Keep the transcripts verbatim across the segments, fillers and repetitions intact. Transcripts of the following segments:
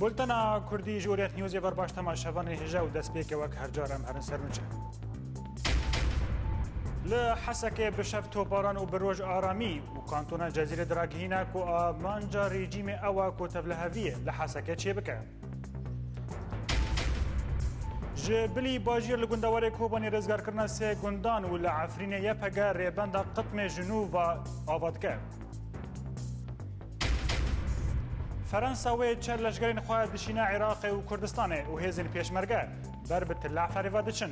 Bultena Kurdî ji Orient Newsê ver baş temaşevanê hêja û destpêke wek her car em herin ser nûçe. Li Hesekê bi şev toparan û bi roj aramî û kantona Cezîrê diragihîne ku amanca rejîmê ew e ku tevliheviyê li Hesekê çêbike. Ji bilî bajêr li gundewarê Kobanê rêzgarkirina sê gundan û li Efrînê Y P G rêbenda qitmê ji nû ve ava dike. Ferensa wê çel leşkerên xwe dişîne Iraqê û Kurdistanê û hêzên pêşmerge ber bi Til Eferê ve diçin.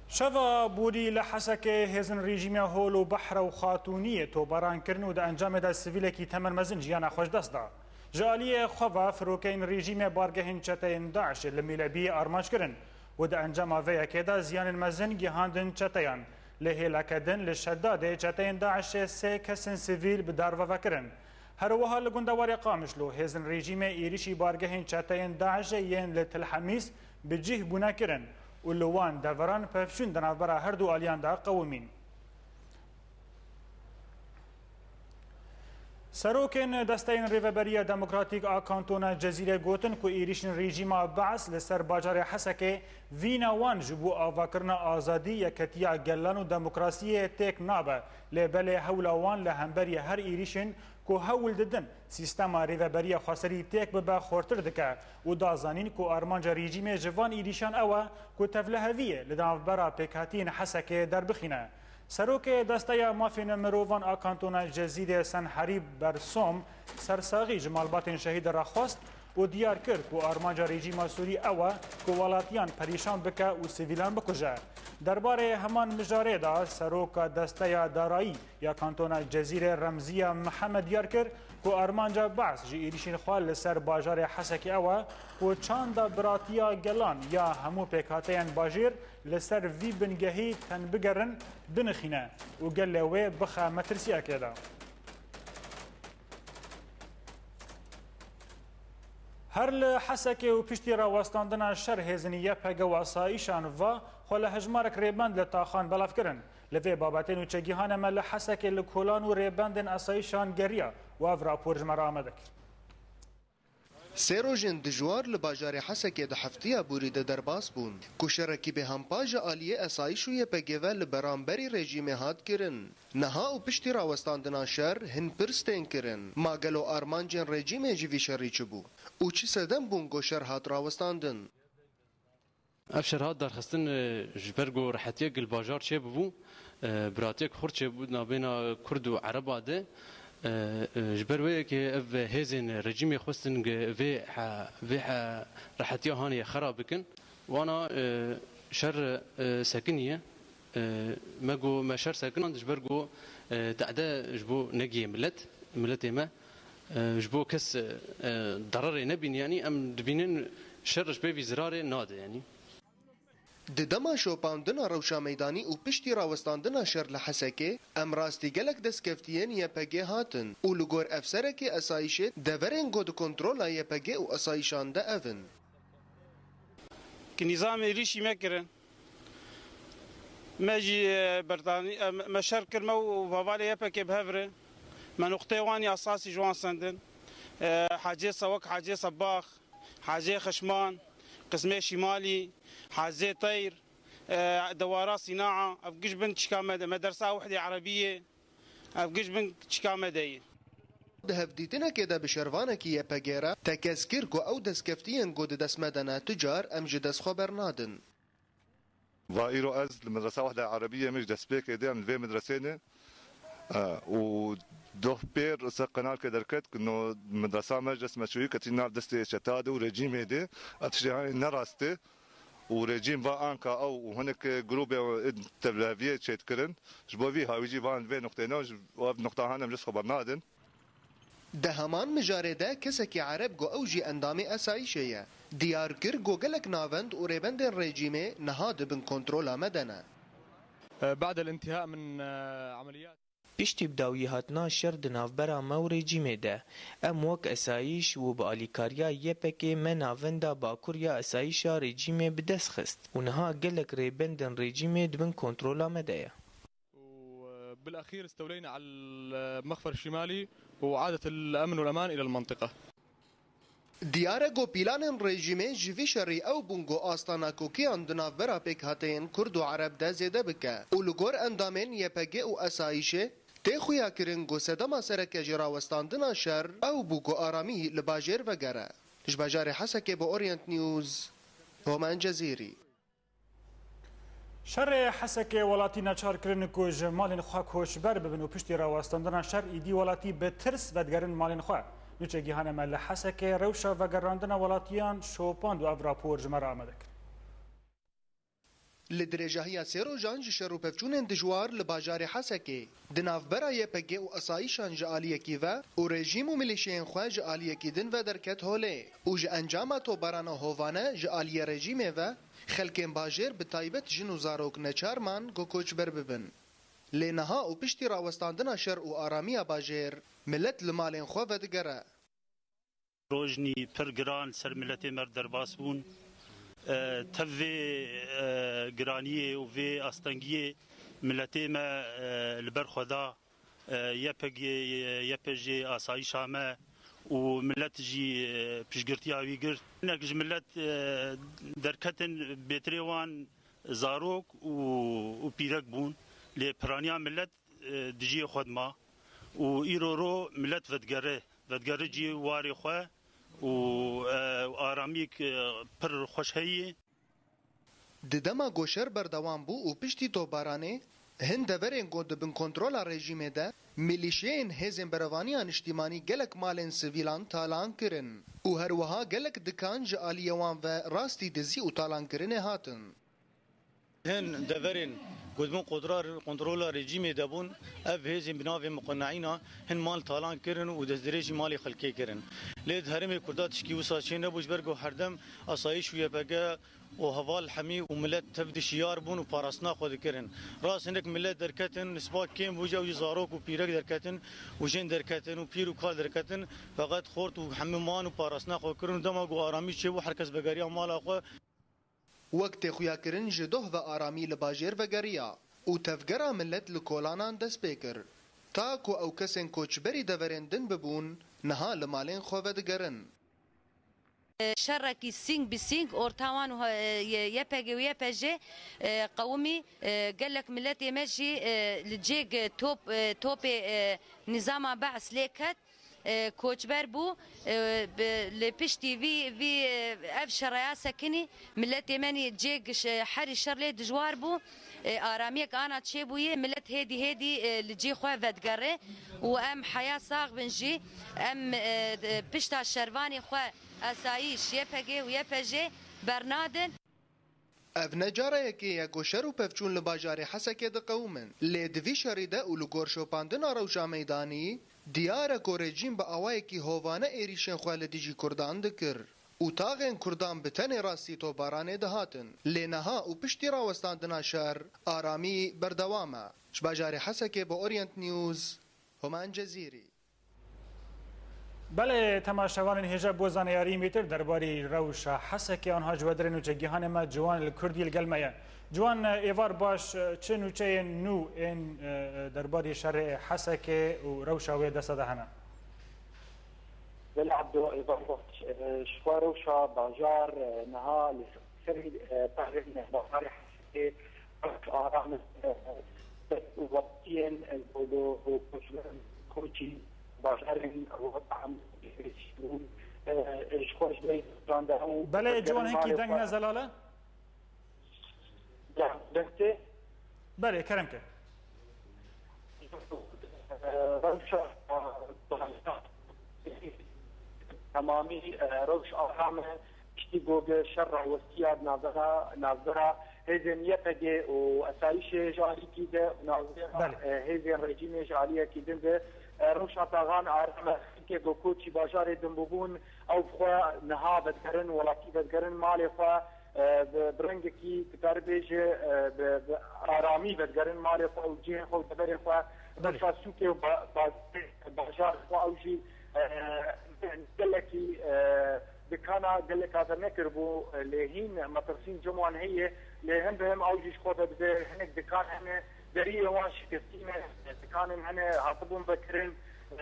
Şeva borî li Hesekê hêzên rejîmê Hol û Behra û Xatûniyê toparan kirin û di encamê de sivîlekî temen mezin jiyana xwe ji dest da. Ji aliyê xwe ve firokeyên rejîmê bargehên çeteyên DAIŞê li Mîlebiyê armanc kirin û di encama vê yekê de ziyanên mezin gihandin çeteyan. Li hêleke din li Şedadê çeteyên DAIŞê sê kesên sivîl bi darve vekirin. Her wiha li gundewarê Qamişlo hêzên rejîmê êrişî bargehên çeteyên DAIŞê yên li Til Hemîs bi cih bûne kirin û li wan deveran pevçûn di navbera her du aliyan de qewimîn. Serokên Desteyên Rêveberiya Demokratîk a Kantona Cezîrê gotin ku êrîşên rejîma Beas li ser bajarê Hesekê vîna wan ji bo avakirina azadî, yeketiya gelan û demokrasiyê têk nabe, lê belê hewla wan li hemberî her êrîşên ku hewl didin sîstema rêveberiya xweserî têk bibe xurtir dike û da zanîn ku armanca rejîmê ji van êrîşan ew e ku tevliheviyê li navbera pêkhatiyên Hesekê derbixîne. Serokê Desteya Mafên Mirovan a Kantona Cezîrê Senherî Bersom sersaxî ji malbatên şehîdan re xwest û diyar kir ku armanca rejîma Sûrî ew e ku welatiyan perîşan bike û sivîlan bikuje. Derbarê heman mijarê de Seroka Desteya Darayî ya Kantona Cezîrê Remziya Mihemed diyar kir ku armanca Beas ji êrîşên xwe li ser bajarê Hesekê ew e ku çanda biratiya gelan ya hemû pêkhateyên bajêr li ser vî bingehî tenbigerin, binixîne û gelê wê bixe metirsiyekê de. Her li Hesekê û piştî rawestandina şer hêzên Y P G û asayîşan va xwe li hejmarek rêbend li taxan belav kirin. Li vê babetê nûçegihane me li Hesekê li kolan û rêbendên asayîşan geriya û ev rapor ji me re amade kir. Sê rojên dijwar li bajarê Hesekê di heftiya borî de derbas bûn ku şerekî bêhempa ji aliyê esayîş û Y P G ve li beramberî rejîmê hat kirin. Niha û piştî rawestandina şer hin pirs tên kirin. Ma gelo armancên rejîmê ji vî şerî çi bû? Û çi sedem bûn ku şer hat rawestandin? Ev şer hat darxistin, e, ji ber ku rehetiyek li bajar çêbûbû, e, biratiyek xurt çêbû nabêna Kurd û Ereba de. E, e, ji ber wê yekê ev hêzên rejîmê xwestin ku vê he-, vê he-, rehetiya hanê xera bikin. Wana, e, şer, e, sekiniye. E, me got, me şer sekinand ji ber ku, e, tade ji bo negiyê milet, miletê me, e, ji bo kes, e, dererê nebîn, yanî em dibînin şer ji pê vî zirarê nade, yanî. Di dema şopandina rewşa meydanî û piştî rawestandina şer li Hesekê, em rastî gelek destkeftiyên Y P G hatin û li gor efserekî esayîşê deverên ku di kontrola Y P G û esayîşan de ev in. Ki nîzamê êrîşî me kirin. Me jî, e, bertanî, e, me, me şer kir me û hevalê Y P G bi hev re. Me nuqteyê wan ya esasî ji wan sendin. E, Hacê Sewek, Hacê Sebax, Hacê Xişman, Qismê Şîmalî, Hacê Teyr, e, Dewara Sînaa, ev giş bin çika me de. Medersa Wehdê Erebiyê, ev giş bin çika me de ye. Di hevdîtinekê de bi şervanekî Y P G re tekez kir ku ew destkeftiyên ku di dest me de ne tu car em ji dest xwe bernadin. Va îro ez li Medresa Wehda Erebiyê me ji destpêkê de em li vê medresê ne, e, û doh pêr ser qenalkê derket ku no medresa me ji dest me çûyî ketî nav destê çeta de û rejîmê de. Ev tiştê hanê ne rast e û rejîm va anka ew û hinek grûbê tevliheviyê çêdikirin. Ji bo vî hawî jî van vê nuqtê ne û ji, ev nuqta han em ji xeber nadin. Di heman mijarê de kesekî Ereb ku ew jî endamê esayîşê ye, diyar kir ku gelek navend û rêbendên rejîmê niha di bin kontrola me de ne. بعد الانتهاء من عمليات Piştî bi dawî hatina şer di navbera me û rejîmê de, em wek esayîş û bi alîkariya Y P G me navenda bakur ya esayîşa rejîmê bi dest xist û niha gelek rêbendên rejîmê di bin kontrola me de ye. بالأخير استولينا على المخفر الشمالي وعادت الأمن والأمان إلى المنطقة. Diyar e ku pîlanên rejîmê ji vî şerî ew bûn ku asta nakokiyan di navbera pêkhateyên Kurd û Ereb de zêde bike û li gor endamên Y P G û Esayîşê tê xuyakirin ku sedema sereke ji rawestandina şer ew bû ku aramî li bajêr vegere. Ji bajarê Hesekê bo Orient News, Homen Cezîrî. Şerê Hesekê welatî neçar kirin ku ji malên xwe koçber bibin û piştî rawestandina şer îdî welatî bi tirs vedigerin malên xwe. Nûçe gihane me li Hesekê rewşa vegerandina welatiyan şopand û ev rapor ji me re amade kir. Li dirêjahiya sê rojan ji şer û pevçûnên dijwar li bajarê Hesekê, di navbera Y P G û esayîşan ji aliyekî ve û rejîm û milîşeyên xwe ji aliyekî din ve derket holê û ji encama tobarana hovane ji aliyê rejîmê ve xelkên bajêr bi taybet jin û zarok neçar man ku koçber bibin. Lê niha û piştî rawestandina şer û aramiya bajêr, milet li malên xwe vedigere. Rojnî pir giran ser miletê me derbas bûn. E, tev vê, e, giraniyê û vê astengiyê miletê me, e, li ber xwe da. E, Y P G, Y P J, asayîşa me û milet jî, e, piştgirtiya wî girt. Hinek ji milet, e, derketin, bêtirê wan zarok û, û pîrek bûn. Lê piraniya milet, e, di cihê xwe de ma û îro ro milet vedigere, vedigere cihê warê xwe û, e, aramiyek, e, pir xweş heye. Di dema ku şer berdewam bû û piştî topbaranê, hin deverên ku di bin kontrola rejîmê de, milîşeyên Hêzên Berevaniya Niştîmanî gelek malên sivîlan talan kirin û her wiha gelek dikan ji aliyê wan ve rastî dizî û talankirinê hatin. Hin deverên ku di bin kontrola, kontrola rejîmê de bûn, ev hêzên bi navê muqeneîna hin mal talan kirin û destdirêjî malê xelkê kirin. Lê di herêmê Kurda tişkî wisa çê nebû, ji ber ku herdem asayîş û Y P G û heval hemî û milet tev di şiyar bûn û parastina xwe dikirin. Rast hinek milet derketin, nisba kêm bû, ew jî zarok û pîrek derketin û jin derketin û pîr û kal derketin. Feqet xort û hemî man û parastina xwe kirin û dema ku aramî çêbû, her kes vegeriya mala xwe. Wek tê xuyakirin, ji doh ve aramî li bajêr vegeriya û tevgera milet li kolanan dest pê kir. Ta ku ew kesên koçberî deverên din bibûn, niha li malên xwe vedigerin. Şerekî sîng bi sîng orta wan û, e, Y P G û Y P J, e, qewimî, e, gelek miletê me jî, e, li cêg top, e, topê, e, nîzama Be's lê ket. E, koçber bû. E, bi, li piştî vî, vî, e, ev şereya sekinî, miletê me nî cêg ş-, herî şer lê dijwar bû. E, aramiyek ana çêbûyê, milet hêdî hêdî, e, li cî xwe vedigere û em heya sax bin jî, em, e, d-, pişta şervanê xwe, esayîş, Y P G û Y P J bernadin. Ev ne cara yekê ye ku şer û pevçûn li bajarê Hesekê diqewimin. Lê di vî şerî de û li gor şopandina rewşa meydanî, diyar e ku rejîm bi awayekî hovane êrîşên xwe li dijî Kurdan dikir û taxên Kurdan bi tenê rastî topbaranê dihatin. Lê niha û piştî rawestandina şer, aramî berdewam e. Ji bajarê Hesekê bo Orient News, Homan Cezîrî. Belê, temaşevanên hêja bo zaneyariyên bêtir derbarî rewşa Hesekê, anha ji we derê nûçegihanê me Ciwan li Kurdî li gel me ye. Ciwan, êvar baş, çi nûçeyên nû ên, e, e, derbarî şerê Hesekê û rewşa wê desta de hene? Belê Abdo, êvar baş, e, ji xwe rewşa bajar, e, niha li serî, e, tehrê bajarê Hesekê, aram, e, wextiyên, e, ku, ku, ku koçî bajarên rota em, e, ji xwe ji dê randa û Belê, Ciwan, hekî deng ne zelal e? Ya, destê? Belê, kerem ke. Rewşa, temamî, e, rewş aram e, piştî ku bi şer rawestiya di navbera, navbera hêzên Y P G û esayîşê ji alîkî de û navbera, Belê. e, hêzên rejîmê ji aliyekî din de, e, rewşa taxan aram e, xelkê ku koçî bajarê din bûbûn, ew bi xwe niha vedigerin, welatî vedigerin malê xwe, e, bi, bi rengekî, tu karî bêjî, e, bi, bi aramî vedigerin malê xwe û cihên xwe û deverên xwe. Belê. Rewşa sûkê û ba-, ba-, bajarê xwe ew jî, e, gelekî, e, dikana gelek hazir nekiribû, e, lê hîn metirsîn cem wan heye, lê hin bi hin ew jî ji xwe vedide, hinek dikan hene, Deriyê wan şikestî ne, tikanên hene hatibûn vekirin. E,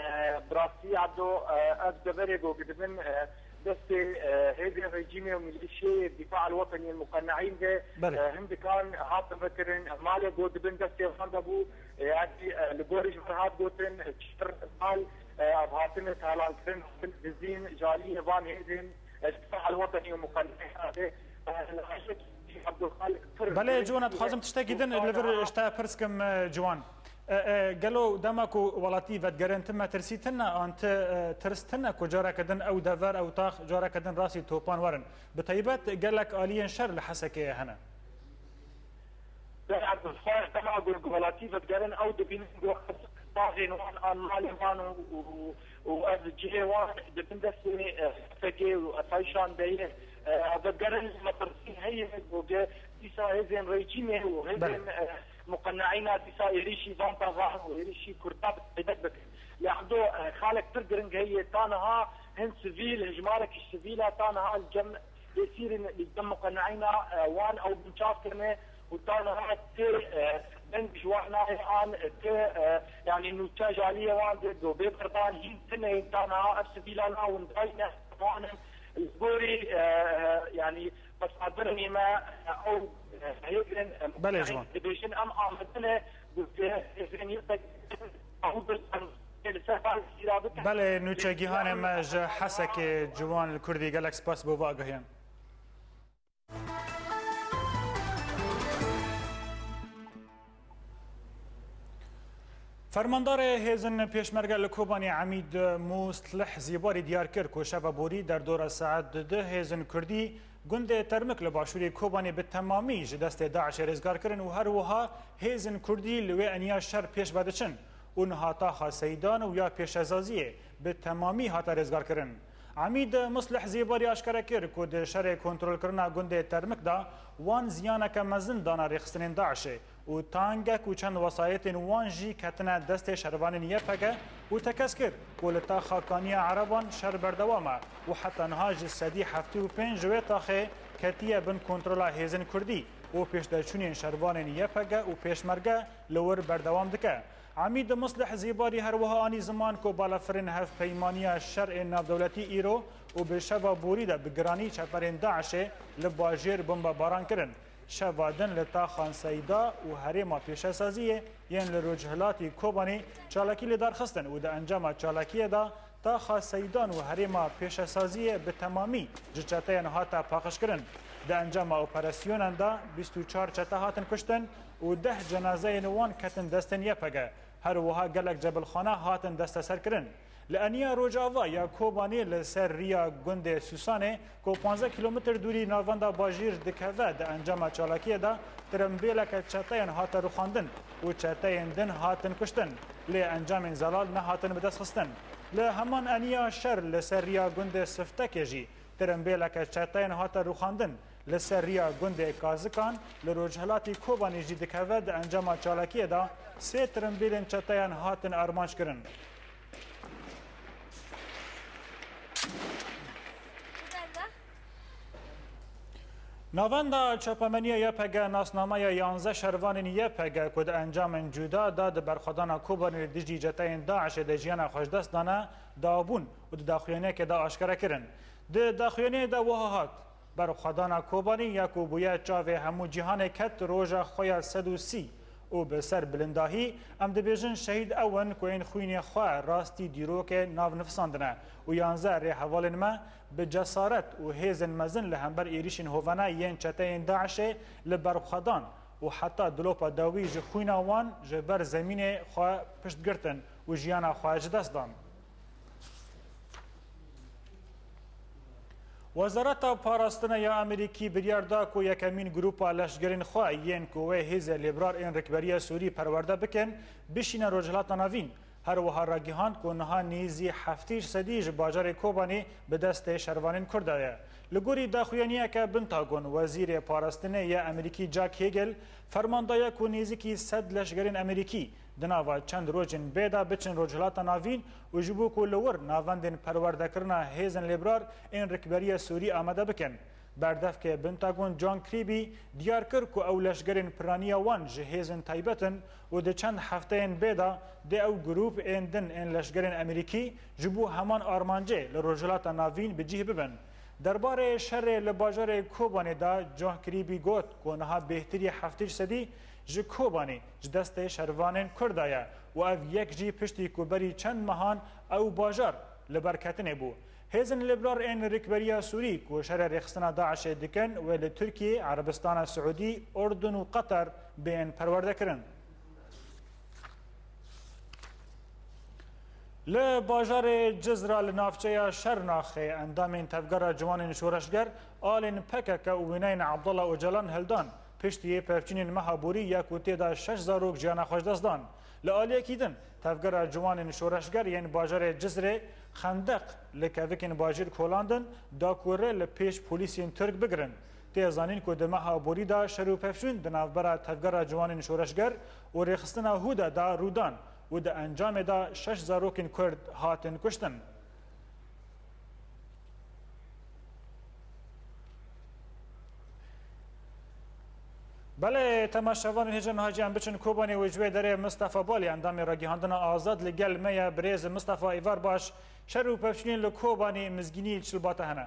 bi rastî Ebdo, e, ev deverê ku dibin, e, destê, e, hêzên rejîmê û milîşyê Dîfa el Wetenî el Muqenneîn de, Belê. e, hindikan hatin vekirin. Malê ku dibin destê wan de bû, e, yanî, e, li gorî ji vir hat gotin, çar mal, e, ev hatine talankirin, hatin dizîn, ji aliyê van hêzên, e, Dîfa el Wetenî û Muqenneîn de, e, li Ebdulxaliq pir Belê, Ciwan, dixwazim tiştekî din li vir ji te pirs kim, e, Ciwan. E, e, gelo dema ku welatî vedigerin, ti metirsî tune an ti, e, tirs tune ku careke din ew dever, ew tax, careke din rastî topan werin? Bi taybet gelek aliyên şer li Hesekê hene. Belê, Ebdulxaliq, dema ku welatî vedigerin, ew dibînin ku taxên wan an malê wan û, û, û ev cihê wan di bin destê, e, H P G û asayişan de ye. E, vedigerin metirsî heye ku ge dîsa hêzên rejîmê û hêzên, Belê. e, muqenneîna dîsa êrîşî van tavan û êrîşî Kurda bi taybet bikin. Lê Ebdo, e, xalek pir giring heye, ta niha hin sivîl, hejmarek ji sivîla ta niha li cem êsîrên li cem muqenneîna, e, wan ew binçav kirine û ta niha ti, e, deng ji wan nayê an ti, e, yanî nûçe ji aliyê wan de do bê berdan hîn tune ta niha ev sivîla navindayî ne wan in. Li gorî, e, e, yanî Peşanbirnî me, ew, e, hêzên, e, Belê, Ciwan. dibêjin em amade ne, ku hêzên Y P G ew bir em li ser van sîra bikin. Belê, nûçegihanê me ji Hesekê, Ciwan li Kurdî, gelek spas bo va agahiyan. Fermandarê Hêzên Pêşmerge li Kobanê Emîd Muslih Zîbarî diyar kir ku şeva borî derdora saet dudu hêzên Kurdî gundê Termik li başûrê Kobanê bi temamî ji destê DAIŞê rêzgar kirin û her wiha hêzên Kurdî li wê eniya şer pêş ve diçin û niha taxa Seydan û ya pêşesaziyê bi temamî hate rêzgar kirin. Emîd Muslih Zîbarî aşkere kir ku di şerê kontrolkirina gundê Termik de wan ziyaneke mezin dana rêxistinên DAIŞê û tangek û çend wesayetên wan jî ketine destê şervanên Y P G û tekez kir ku li taxa Kaniya Ereban şer berdewam e û heta niha ji sedî heftê û pênc ji wê taxê ketiye bin kontrola hêzên Kurdî û pêşdeçûnên şervanên Y P G û Pêşmerge li wir berdewam dike. Emîd Muslih Zîbarî her wiha anî ziman ku balafirên hevpeymaniya şer ên navdewletî îro û bi şeva borî de bi giranî çeperên DAIŞê li bajêr bombebaran kirin. Şeva din li taxan Seyda û herêma pêşesaziyê yên li rojhilatî Kobanê çalakî li dar xistin û di encama çalakiyê de taxa Seydan û herêma pêşesaziyê bi temamî ji çeteyên hate paqijkirin. Di encama operasyonan de bîst û çar çete hatin kuştin û deh cenazeyên wan ketin destên Y P G. Her wiha gelek cebilxane hatin desteserkirin. Li eniya Rojava ya Kobanê li ser riya gundê Sûsanê ku panzdeh kîlometr dûrî navenda bajêr dikeve, di encama çalakiyê de tirimbêleke çeteyên hate rûxandin û çeteyên din hatin kuştin, lê encamên zelal nehatin bidestxistin. Li heman eniya şer li ser riya gundê Siftekê jî tirimbêleke çeteyên hate rûxandin. Li ser riya gundê Kazikan li rojhilatî Kobanê jî dikeve, di encama çalakiyê de sê tirimbêlên çeteyan hatin armanckirin. Navenda çapemeniya Y P G nasnameya yanzdeh şervanên Y P G ku di encamên cuda de di berxwedana Kobanê li dijî çeteyên DAIŞê de jiyana xwe ji dest dane, dabûn û di daxuyaniyekê de aşkere kirin. Di daxuyaniyê de wiha hat: Berxwedana Kobanî ya ku bûye çavê hemû cîhanê ket roja xwe ya sed û sî û bi ser bilindahî em dibêjin şehîd ew in ku yên xwînê xwe rastî dîrokê nav nifisandine û yanzdeh rêhevalên me bi cesaret û hêzên mezin li hember êrîşên hovane yên çeteyên DAIŞê li berxwedan û heta dilopa dawî ji xwîna wan ji ber zemînê xwe pişt girtin û jiyana xwe ji dest dan. Wezareta Parastinê ya Amerîkî biryar da ku yekemîn grûpa leşgerên xwe yên ku wê hêzê lêbirar ên Rikberiya Sûrî perwerde bikin, bişîne Rojhilata Navîn. Her wiha ragihand ku niha nêzî heftê sedî ji bajarê Kobanê bi destê şervanên Kurd de ye. Li gorî daxuyaniyeke Pentagon, Wezîrê Parastinê ya Amerîkî Jack Hagel ferman daye ku nêzîkî sed leşgerên Amerîkî di nava çend rojên bê de biçin Rojhilata Navîn û ji bo ku li wir navendên perwerdekirina hêzên lêbirar ên Rikberiya Sûrî amade bikin. Berdevkê Pentagon John Kirby diyar kir ku ew leşgerên piraniya wan ji hêzên taybet in û di çend hefteyên bê de dê ew grûp ên din ên leşgerên Amerîkî ji bo heman armancê li Rojhilata Navîn bi cih bibin. Derbarê şerê li bajarê Kobanê de John Kirby got ku niha bêhtirî heftê sedî ji Kobanê ji destê şervanên Kurd de ye û ev yek jî piştî ku berî çend mehan ew bajar li ber ketinê bû. Hêzên Librar ên Rikberiya Sûrî ku şerê rêxistina DAIŞê dikin wê li Tirkiye, Erebistana Siûdî, Urdun û Qeter bên perwerdekirin. Li bajarê Cizra li navçeya Şernaxê endamên Tevgera Ciwanên Şoreşger alên P K K û wêneyên Abdullah Ocalan hildan. Piştî pevçûnên meha borî ya ku tê de şeş zarok jiyana xwe ji dest dan. Li aliyekî din, Tevgera Ciwanên Şoreşger yên bajarê Cizrê Xendeq li kevikên bajêr kolandin, da ku rê li pêş polîsên Tirk bigirin. Tê zanîn ku di meha borî de şer û pevçûn di navbera Tevgera Ciwanên Şoreşger û Rêxistina Hûda de rû dan û di encamê de şeş zarokên Kurd hatin kuştin. Belê, temaşevanên hêja niha jî em biçin Kobanê û ji wê derê Mistefa Balî, endamê Ragihandina Azad, li gel me ye. Birêz Mistefa, êvar baş. Şer û pevçûnên li Kobanê, Mizgînî, li Çilbata hene?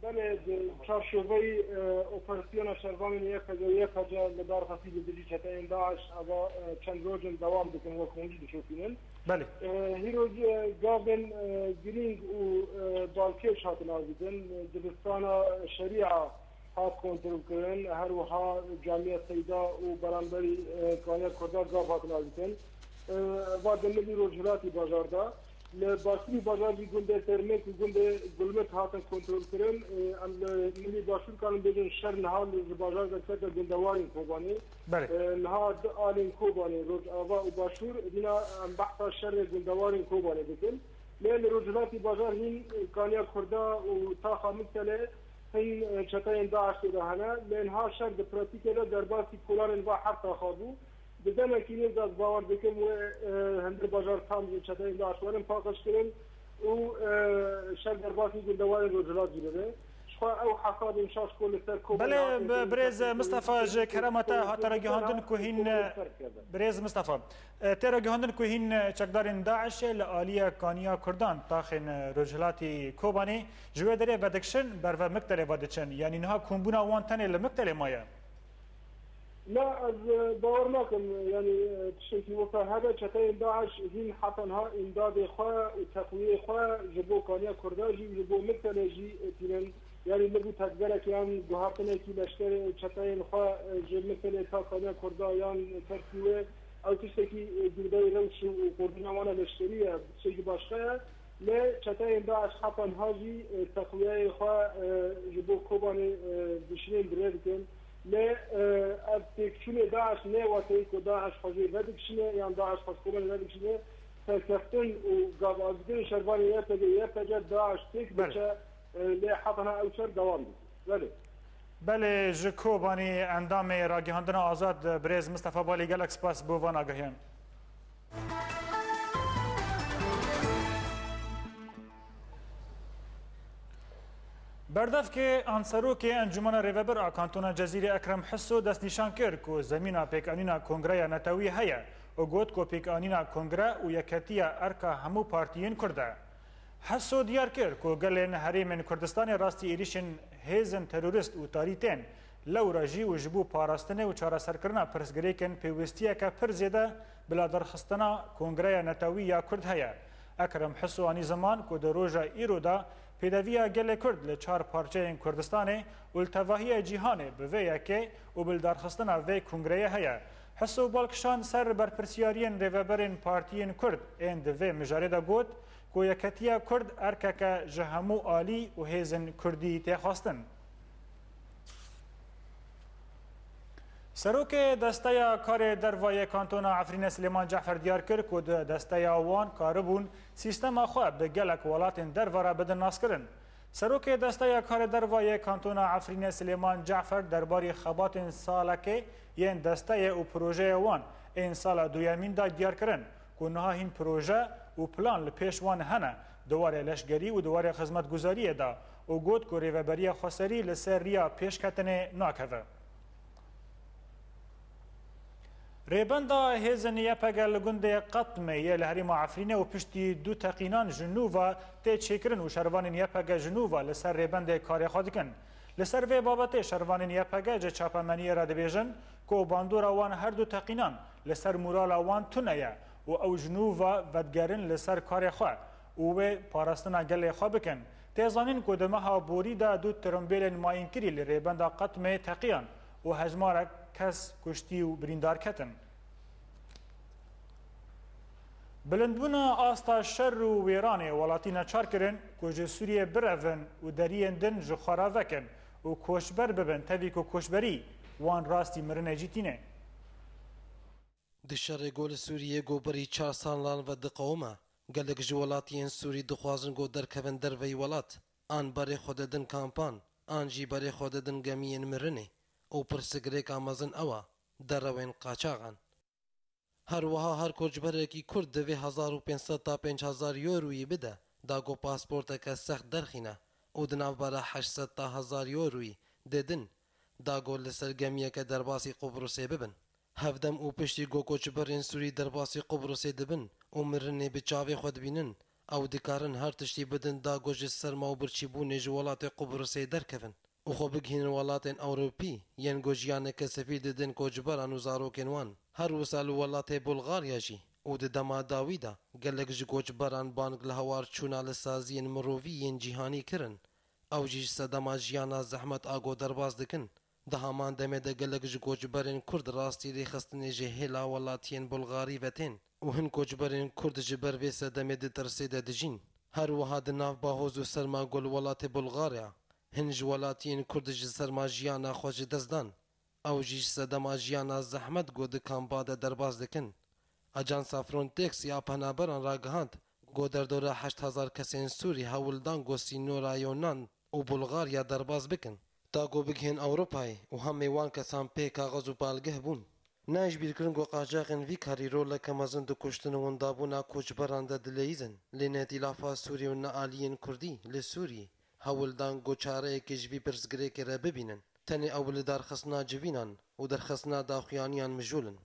Belê, di çarşoveyî, e, operasyona şervanên Y P G û Y P C li dar xefî li dijî çeteyên DAIŞ eva, e, çend roj in dewam dikin, wek hûn jî dişopînin. Belê. E, hîro, e, gavên, e, girîng û, e, balkêş hatin avîtin. Dibistana Şerîa hat kontrolkirin, her wiha Camiya Seyda û beramberî, e, Kaniya Kurda gav hatin avîtin. E, va di milî rojhilatî bajar de. Li başûrî bajar jî gundê Termêk û gundê Gulmik hatin kontrolkirin. E, em li milî başûr karin bêjin şer niha li, ji bajar derkete gundewarên Kobanê. Belê. E, niha di alên Kobanê, Rojava û Başûr, dîna em behsa şerê gundewarên Kobanê dikin. Lê li rojhilatî bajar hîn, e, Kaniya Kurda û taxa Miktele hin, e, çeteyên DAIŞ tê de hene. Lê niha şer di pratîkê de derbasî kolanên va her taxa bû. Di demekî nêz de ez bawer dikim wê, e, hundir bajar tam ji çeteyên DAIŞ werin paqijkirin û, e, şer derbasî gundewarên Rojhilat jî bibe. Ji xwe ew hesabên şaş ku li ser Kobanê Belê, hatin bi-, birêz Mistefa, ji kerema te hate ragihandin ku hîn, Kobanê ser keve. Birêz Mistefa, e, tê ragihandin ku hîn, e, çekdarên DAIŞê li aliyê Kaniya Kurdan taxên, e, Rojhilatî Kobanê ji wê derê vedikişin, berve Miktelê vediçin. Yanî niha kombûna wan tenê li Miktelê maye? Na, ez, e, bawer nakim, yanî, e, tiştekî wisa hebe. Çeteyên DAIŞ hîn heta niha îmdadê xwe û teqwiyê xwe ji bo Kaniya Kurda jî û ji bo Miktelê jî, e, tînin. Yanî, li bû tedberekê yan guhertinekî leşkerê çeteyên xwe, e, ji Miktelê ta Kaniya Kurda yan tersî wê, ew tiştekî, e, dûrdayî rewş û koordîna wana leşkerî ye, tiştekî başqa ye. Lê çeteyên DAIŞ heta niha jî, e, teqwiyeyê xwe, e, ji bo Kobanê, e, dişînin, bi rê dikin. Lê, e, ev têkçûnê DAIŞ ne wateyê ku DAIŞ xwe jê vedikişîne yan DAIŞ xwe ji Kobanê vedikişîne. Serkeftin û gavazîkirin şervanê Y P G, Y P G DAIŞ têk Belê. diçe, e, lê heta niha ew şer dewam dike. Belê. Belê, ji Kobanî endamê Ragihandina Azad, birêz Mistefa Balî, gelek spas bo van agahiyan. Berdevkê an serokê Encûmena Rêvebir a Kantona Cezîrê Ekrem Hiso destnîşan kir ku zemîna pêkanîna Kongreya Netewî heye û got ku pêkanîna Kongre û yeketiya erka hemû partiyên Kurd e. Heso diyar kir ku gelên herêmên Kurdistanê rastî êrîşên hêzên terorîst û tarî tên, lewra jî û ji bo parastinê û çareserkirina pirsgirêkên pêwistiyeke pir zêde bi ladarxistina Kongreya Netewî ya Kurd heye. Ekrem Hiso anî ziman ku di roja îro de pêdeviya gelê Kurd li çar parçeyên Kurdistanê û li tevahiya cîhanê bi vê yekê û bi lidarxistina vê kongreyê heye. Hiso bal kişand ser berpirsiyariyên rêveberên partiyên Kurd ên di vê mijarê de got, ku yeketiya Kurd erkeke ji hemû alî û hêzên Kurdî tê xwestin. Serokê Desteya Karê Derva yê Kantona Efrînê Silêman Cafer diyar kir ku di desteya wan karibûn sîstema xwe bi gelek welatên derve re bidin naskirin. Serokê Desteya Karê Derva yê Kantona Efrînê Silêman Cafer derbarî xebatên salekê yên desteyê û projeyê wan ên sala duyemîn de diyar kirin. ku niha hîn proje û plan li pêş wan hene di warê leşgerî û di warê xizmetguzariyê de û got ku Rêveberiya Xweserî li ser riya pêşketinê nakeve. Rêbenda hêzên Y P G li gundê Qetmê yê li herêma Efrînê û piştî du teqînan ji nû ve tê çêkirin û şervanên Y P G ji nû ve li ser rêbendê karê xwe dikin. Li ser vê babetê şervanên Y P G ji çapemeniyê re dibêjin ku bandora wan her du teqînan li ser morala wan tune ye û ew ji nû ve vedigerin li ser karê xwe û wê parastina gelê xwe bikin. Tê zanîn ku di meha borî de du tirimbêlên mayînkirî li rêbenda Qetmê teqiyan û hejmarek kes kuştî û birîndar ketin. Bilindbûna asta şer û wêranê welatî neçar kirin ku ji Sûriyê birevin û deriyên din ji xwe re vekin û koçber bibin, tevî ku koçberî wan rastî mirinê jî tîne. Di şerê ku li Sûriyê ku berî çar salan ve diqewime, gelek ji welatiyên Sûrî dixwazin ku derkevin derveyî welat, an berê xwe didin kampan, an jî berê xwe didin gemiyên mirinê û pirsgirêka mezin ew e, derewên qaçaxan. Her wiha her koçberekî Kurd divê hezar û pênc sed ta pênc hezar euroyî bide, da ku pasporteke sext derxîne û di navbera heşt sed ta hezar euroyî dê din, da ku li ser gemiyeke derbasî Qubrusê bibin. Hevdem û piştî ku koçberên Sûrî derbasî Qubrusê dibin û mirinê bi çavê xwe dibînin, ew dikarin her tiştî bidin da ku ji serma û birçîbûnê ji welatê Qubrusê derkevin û xwe bigihînin welatên Ewropî yên ku jiyaneke sivîl didin koçberan û zarokên wan. Her wisa li welatê Bulgarya jî û di dema dawî de gelek ji koçberan bang li hewar çûna li saziyên mirovî yên cîhanî kirin. Ew jî ji sedema jiyana zehmet a ku derbas dikin. Di heman demê de gelek ji koçberên Kurd rastî rêxistinê ji hêla welatiyên Bulgarî ve tên û hin koçberên Kurd ji ber vê sedemê di tirsê de dijîn. Her wiha di nav bahoz û serma ku li welatê Bulgarya hin ji welatiyên Kurd ji serma jiyana xwe ji dest dan. Ew jî ji sedema jiyana zehmet ku di kampa de derbas dikin. Ajansa Frontex ya penaberan ragihand ku derdora heşt hezar kesên Sûrî hewl dan ku sînora Yonan û Bulgarya derbas bikin, da ku bigihên Ewropayê û hemê wan kesan pê kaxez û balgeh bûn. Nayê ji bîrkirin ku qaçaxên vî karî roleke mezin di kuştin û windabûna koçberan de dileyîzin, lê netîlafa Sûrî û nealiyên Kurdî li Sûrî hewl dan ku çareyekê ji vî pirsgirêkê re bibînin. Tenê ew li darxistina civînan û derxistina daxuyaniyan mijûl in.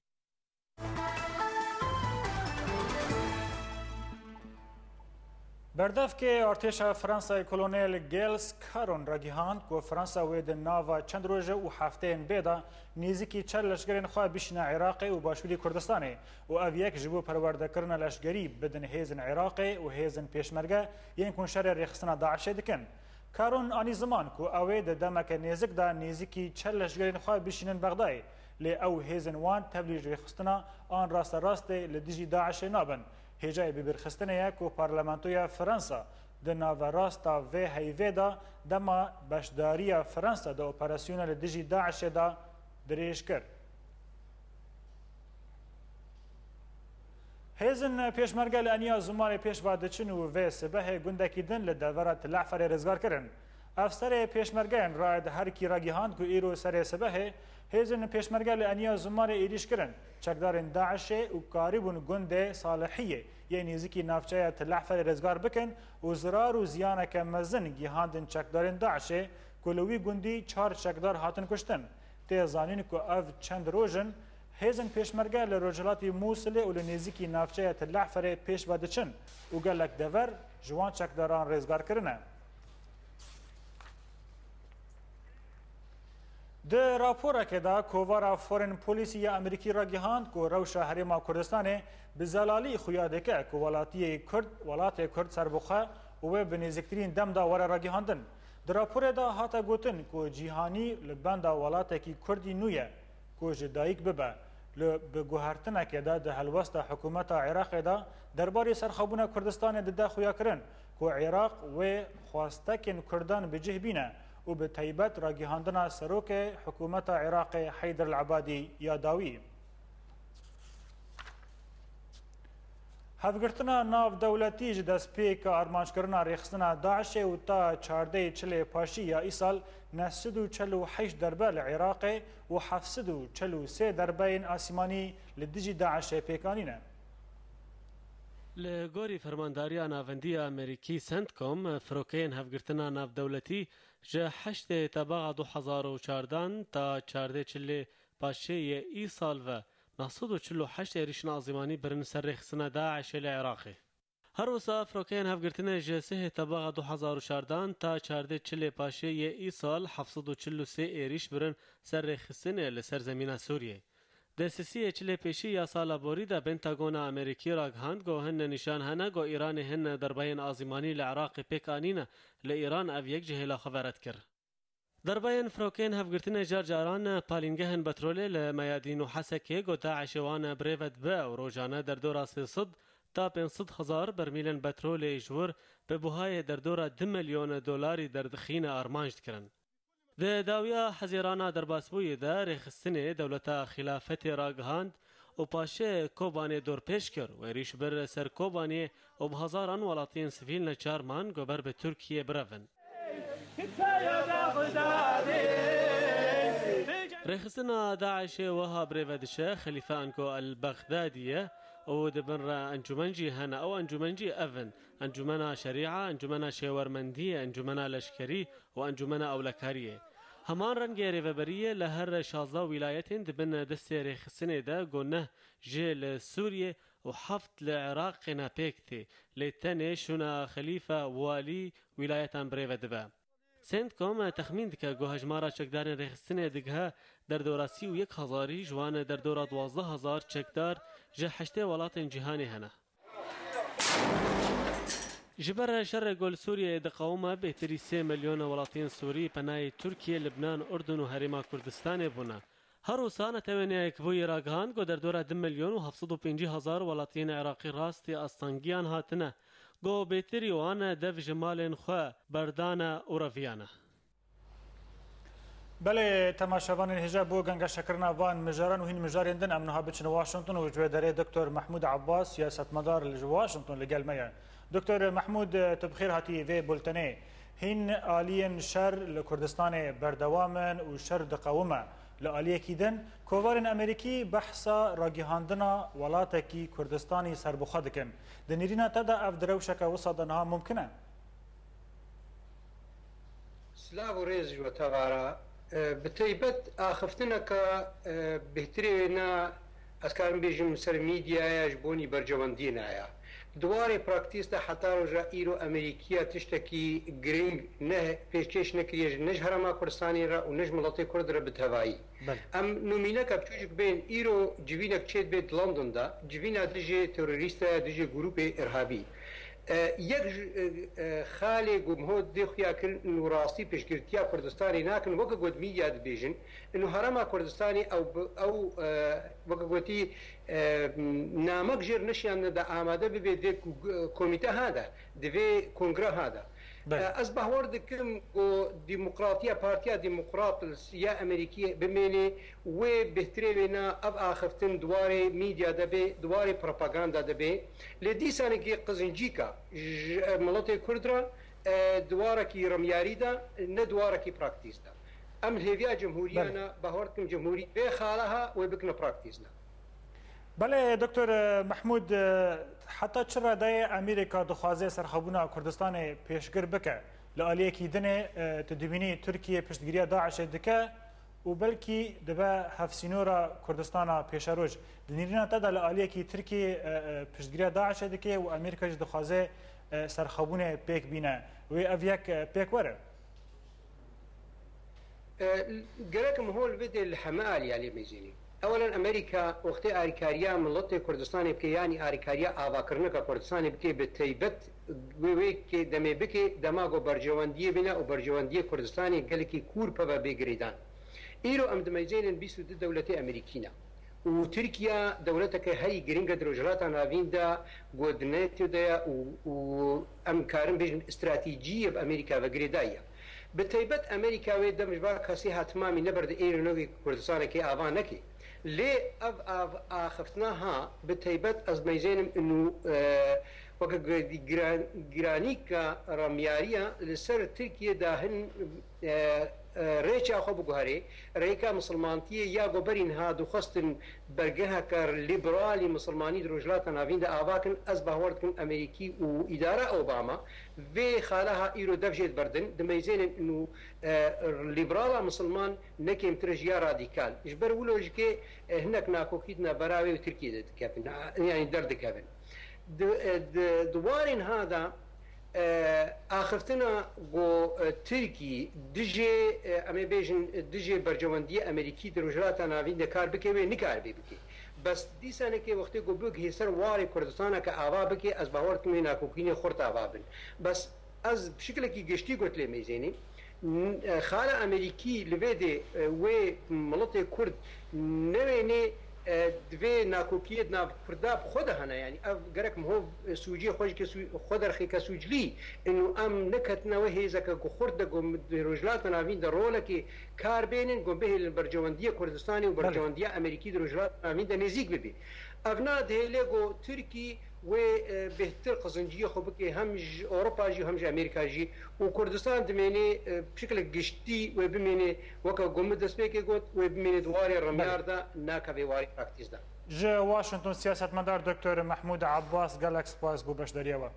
Berdevkê artêşa Fransayê Kolonel Gilles Caron ragihand ku Fransa wê di nava çend roje û hefteyên bê de nêzîkî çar leşgerên xwe bişîne Iraqê û Başûrî Kurdistanê û ev yek ji bo perwerdekirina leşgerî bidin hêzên Iraqê û hêzên pêşmerge yên ku şerê rêxistina DAIŞê dikin. Caron anî ziman ku ew ê di demeke nêzik de nêzîkî çar leşgerên xwe bişînin Bexdayê, lê ew hêzên wan tevlî ji rêxistina an rasterastê li dijî DAIŞê nabin. Hêjayê bibîrxistinê ye ku Parlamentoya Fransa di naverasta vê heyvê de dema beşdariya Fransa di operasyona li dijî DAIŞê de dirêj kir. Hêzên pêşmerge li Eniya Zimarê pêş ve diçin û vê sibehê gundekî din li devera Til E'ferê rizgar kirin. Efserê pêşmergeyên Raed Herkî ragihand ku îro serê sibehê hêzên pêşmerge li Eniya Zimarê êrîş kirin. Çekdarên DAIŞê û karîbûn gundê Salihiyê yê nêzîkî navçeya Til E'ferê rizgar bikin û zirar û ziyaneke mezin gihandin çekdarên DAIŞê ku li wî gundî çar çekdar hatin kuştin. Tê zanîn ku ev çend roj in hêzên pêşmerge li rojhilatî Mûsilê û li nêzîkî navçeya Til E'ferê pêş ve diçin û gelek dever ji wan çekdaran rêzgar kirine. Di raporekê de kovara Foreign Policy ya Amerîkî ragihand ku rewşa Herêma Kurdistanê bi zelalî xuya dike ku welatiyê Kurd, welatê Kurd serbixwe û wê bi nêziktirîn dem de were ragihandin. Di raporê de hate gotin ku cîhanî li benda welatekî Kurdî nû ye ku ji dayik bibe. Li bi guhertinekê de di helwesta hikûmeta Iraqê de derbarê serxwebûna Kurdistanê dide xuyakirin ku Iraq wê xwestekên Kurdan bi cih bîne û bi taybet ragihandina serokê hikûmeta Iraqê Heyder El-Ebadî ya dawî. Hevgirtina navdewletî ji destpêka armanckirina rêxistina DAIŞê û ta çardeyê Çilê Paşî ya îsal neh sed û çel û heşt derbe li Iraqê û heft sed û çel û sê derbeyên asîmanî li dijî DAIŞê pêk anîne. Li gorî Fermandariya Navendî ya Amerîkî, CENTCOM, firokeyên hevgirtina navdewletî ji heştê tebaxa du hezar û çardan ta çardê çilê paşê yê îsal ve neh sed û çil û heşt êrîşên azîmanî birin ser rêxistina DAIŞê li Iraqê. Her wisa firokeyên hevgirtinê ji sihê tebaxa du hezar û çardan ta çardê çilê paşê yê îsal heft sed û çil û sê êrîş birin ser rêxistinê li ser zemîna Sûriyê. Di sisiyê çilê pêşî ya sala borî de Pentagona Amerîkî ragihand ku hene nîşan hene ku Îranê hin derbeyên azîmanî li Iraqê pêk anîne, li Îran ev yek ji hêla xwe ve red kir. Derbeyên firokeyên hevgirtinê car caran palîngehên petrolê li Meyadîn û Hesekê ku DAIŞê wan bi rê ve dibe û rojane derdora sê sed ta pênc sed hezar bermîlên petrolê ji wir bi buhayê derdora du milyon dolarî derdixîne armanc dikirin. Di dawiya Hezîrana derbasbûyî de rêxistinê dewleta Xîlafetê ragihand û paşê Kobanê dorpêç kir û êrîş bir ser Kobanê û bi hezaran welatiyên sivîl neçar man ku ber bi Tirkiyê birevin. Rêxistina DAIŞê wiha bi rê ve diçe, Xelîfe Anko El Bexdadî ye û di bin re encûmen jî hene. Ew encûmen jî ev in: Encûmena Şerîa, Encûmena Şêwermendiyê, Encûmena Leşkerî û Encûmena Ewlekariyê. Heman rengê rêveberiyê li her şazdeh wîlayetên di bin destê rêxistinê de ku neh jê li Sûriyê û heft li Iraqê ne pêk tê, lê tenê şûna xelîfe, walî, wîlayetan bi rê ve dibe. CENTCOM texmîn dike ku hejmara çekdarên rêxistinê digihe derdora sî û yek hezarî, ji wan derdora duwazdeh hezar çekdar ji heştê welatên cîhanê hene. Ji ber şerê ku li Sûriyeyê diqewime, bêtirî sê milyon welatiyên Sûrî penayê Tirkiye, Libnan, Urdun û Herêma Kurdistanê bûne. Her wisa Netewên Yekbûyî ragihand ku derdora du milyon û heft sed û pêncî hezar welatiyên Iraqî rastî astengiyan hatine, ku bêtirî wan dev ji malên xwe berdane û reviyane. Belê, temaşevanên hêja, bo gengeşekerina van mijaran û hîn mijarên din em niha biçin Washington û ji wê derê Doktor Mehmûd Abbas, siyasetmedar li Washington, li gel me ye. Doktor Mehmûd, tu bi xêr hatî vê bultenê. Hîn aliyên şer li Kurdistanê berdewam in û şer diqewime. Li aliyekî din, kovarên Amerîkî behsa ragihandina welatekî Kurdistanî serbixwe dikin. Di nêrîna te de ev di rewşeke wisa de niha mumkin e? Silav û rêz ji we tevara. E, bi teybet axiftineke, e, bêhtirê wê na, ez karim bêjim, li ser medyaya ji bonî berjewendiyê naya. Di warê praktîs de heta roja îro Amerîkiya tiştekî giring ne pêşkêş nekiriye ji, ne ji Herêma Kurdistanê re û ne ji miletê Kurd re bi tevayî. Belê. Em nûmîneke biçûcik bên, îro civînek çêdibe di London de, civîna dijî terorîst e, dijî grûpê îrhabî. E, yek ji, e, e, xalê ku miho dê xuya kirin û rastî piştgirtiya Kurdistanê nakin, weke ku di medya dibêjin, û Herêma Kurdistanê ew bi, ew, e, weke gotî, e, namek jêr neşiyandine de amade bibe divê ku, e, komîte hade, divê kongre hade. Belê. E, ez bahwer dikim ku demokratiya, Partiya Demokrat ya Amerîkî bimêne, wê bêhtirê wê na ev axiftin di warê medya de be, di warê propaganda de be. Lê dîsanekî qizincîka ji miletê Kurd re, e, di warekî remyarî de, ne di warekî praktîs de. Em li hêviya cemhûriya Belê. ne, bahwer dikim cemhûrî vê xala ha wê bikine praktîs ne. Belê, Doktor Mehmûd, heta çi redeyê Amerîka dixwaze serxwebûna Kurdistanê pêşgir bike? Li aliyekî dinê, e, tu dibînî Tirkiye piştgiriya DAIŞê dike û belkî dibe hevsînora Kurdistana pêşeroj. Di nêrîna te de li aliyekî Tirkiye, e, e, piştgiriya DAIŞê dike û Amerîka jî dixwaze, e, serxwebûnê pêk bîne. Wê ev yek, e, pêk were? E, gerek em hol bidê li heme aliya lê mêzênî. Ewelen Amerîka wextê alîkariya miletê Kurdistanê bike, yanî alîkariya avakirineka Kurdistanê bike, bi teybet wê, wê kê demê bike, dema ku berjewendiyê bîne û berjewendiyê Kurdistanê gelekî kûr peve bê girêdan. Îro em dimeyzênin bîst û du dewletê Amerîkî ne. Û Tirkiye dewleteke herî giring e di Rojhilata Navîn de, ku di NATO de ye û, û em karin bêjin stratejiyê bi Amerîka ve girêdayî ye. Bi teybet Amerîka wê dem ji va kesê ha timamî neberde êrînogê Kurdistanekê ava neke. Lê ev av-, axiftina ha, bi teybet ez meyzênim û, e, Weke giran-, giranîka remyariya li ser Tirkiye de hin, e, e, rêça xwe biguherê, rêka misilmantiyê ya ku berî niha dixwestin bergeheke lîberalî misilmanî di Rojhilata Navîn de ava kin, ez bawer dikim Amerîkî û îdara Obama vê xaleha îro dev jê diberdin, dimeyzênin û, e, lîberala misilman ne kêmtir ji ya radîkal. Ji ber wilo jikê, e, hinek nakokî di navbera wê û Tirkiyê de dikevin, yanî derdikevin. Di, e, di, di warên ha de, e, axiftina ku, e, Tirkî dijê, e, em ê bêjin, dijê berjewendiyê Amerîkî di Rojhilata Navîn de kar bike, wê nikaribe bike. Bes dîsanekê wextê ku bigihê ser warê Kurdistaneke ava bike, ez bawer dikim wê nakokînê xurt ava bin. Bes ez bi şiklekî giştî got lê mêzênî, n-, e, xala Amerîkî li vê dê, e, wê miletê Kurd newênê, e, di vê nakokiyê di nav Kurda bi xwe de hene. Yanî ev gerek miho, e, sûciyê xwe jike sû-, xwe derxêke sûclî. Ino em neketine wê hêzeke ku xurt de ku di Rojhilata Navîn de rolekê kar bênin, ku bihêlin berjewendiyê Kurdistanê û Belê. berjewendiya Amerîkî di Rojhilata Navîn de nêzîk bibe. Ev na dihêle ku Tirkî wê, e, bêhtir qizinciyê xwe bike hem ji Ewropa jî hem ji Amerîka jî û Kurdistan dimênê, e, bi şiklek giştî wê bimênê weke ku min destpêkê got, wê bimênê di warê Belê. remyar de, nake vê warê praktîz de. Ji Washington siyasetmedar Doktor Mehmûd Abbas, gelek spas bo beşdariya we.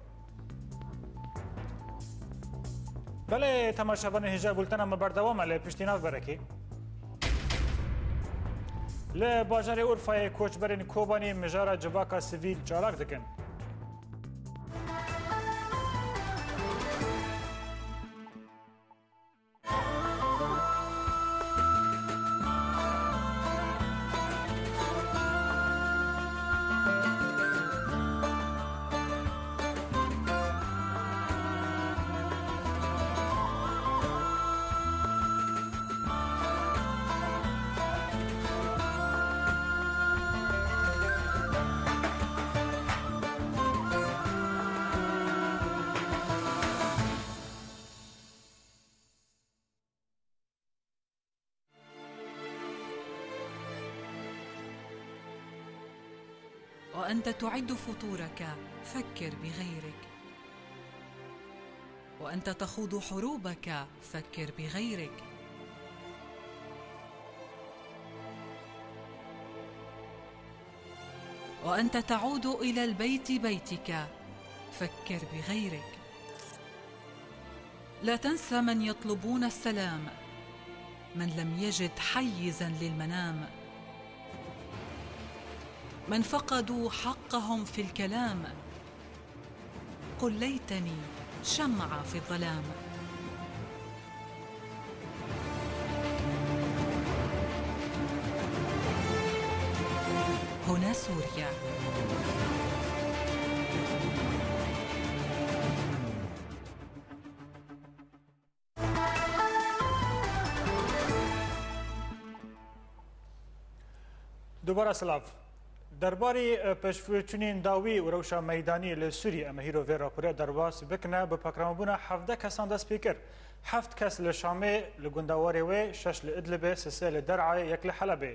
Belê, temaşevanê hêja bultena me berdewam e lê piştî navberekî. Li bajarê Urfayê koçberên Kobanî mijara civaka sivîl çalak dikin. وأنت تعد فطورك، فكر بغيرك. وأنت تخوض حروبك، فكر بغيرك. وأنت تعود إلى البيت بيتك، فكر بغيرك. لا تنسى من يطلبون السلام، من لم يجد حيزا للمنام، من فقدوا حقهم في الكلام. قل ليتني شمعة في الظلام. هنا سوريا. Dubara silav. Derbarî, e, pêşveçûnên dawî û rewşa meydanî li Sûriyê em ê hîro vê raporê derbas bikine, bi pakramebûna hevdeh kesan dest pê kir. Heft kes li Şamê, li gundewarê wê, şeş li Idlibê, sisê li Der'ayê, yek li Helebê.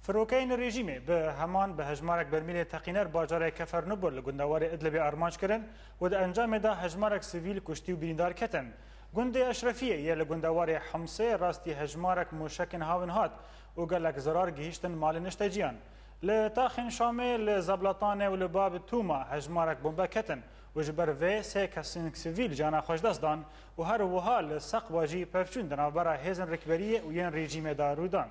Firokeyên rejîmê bi heman bi hejmarek bermîlê teqîner bajarê Kefernubul li gundewarê Idlibê armanc kirin û di encamê de hejmarek sivîl kuştî û birîndar ketin. Gundê Eşrefiyê yê li gundewarê Himsê rastî hejmarek mûşekên hawin hat û gelek zerar gihîştin malên nişteciyan. Li taxên Şamê, li Zebletanê û li Bab Tûma hejmarek bombe ketin û ji ber vê sê kesên sivîl ciyana xwe ji dest dan û her wiha li Seqwa jî pevçûn di navbera hêzên rikberiyê û yên rejîmê de rû dan.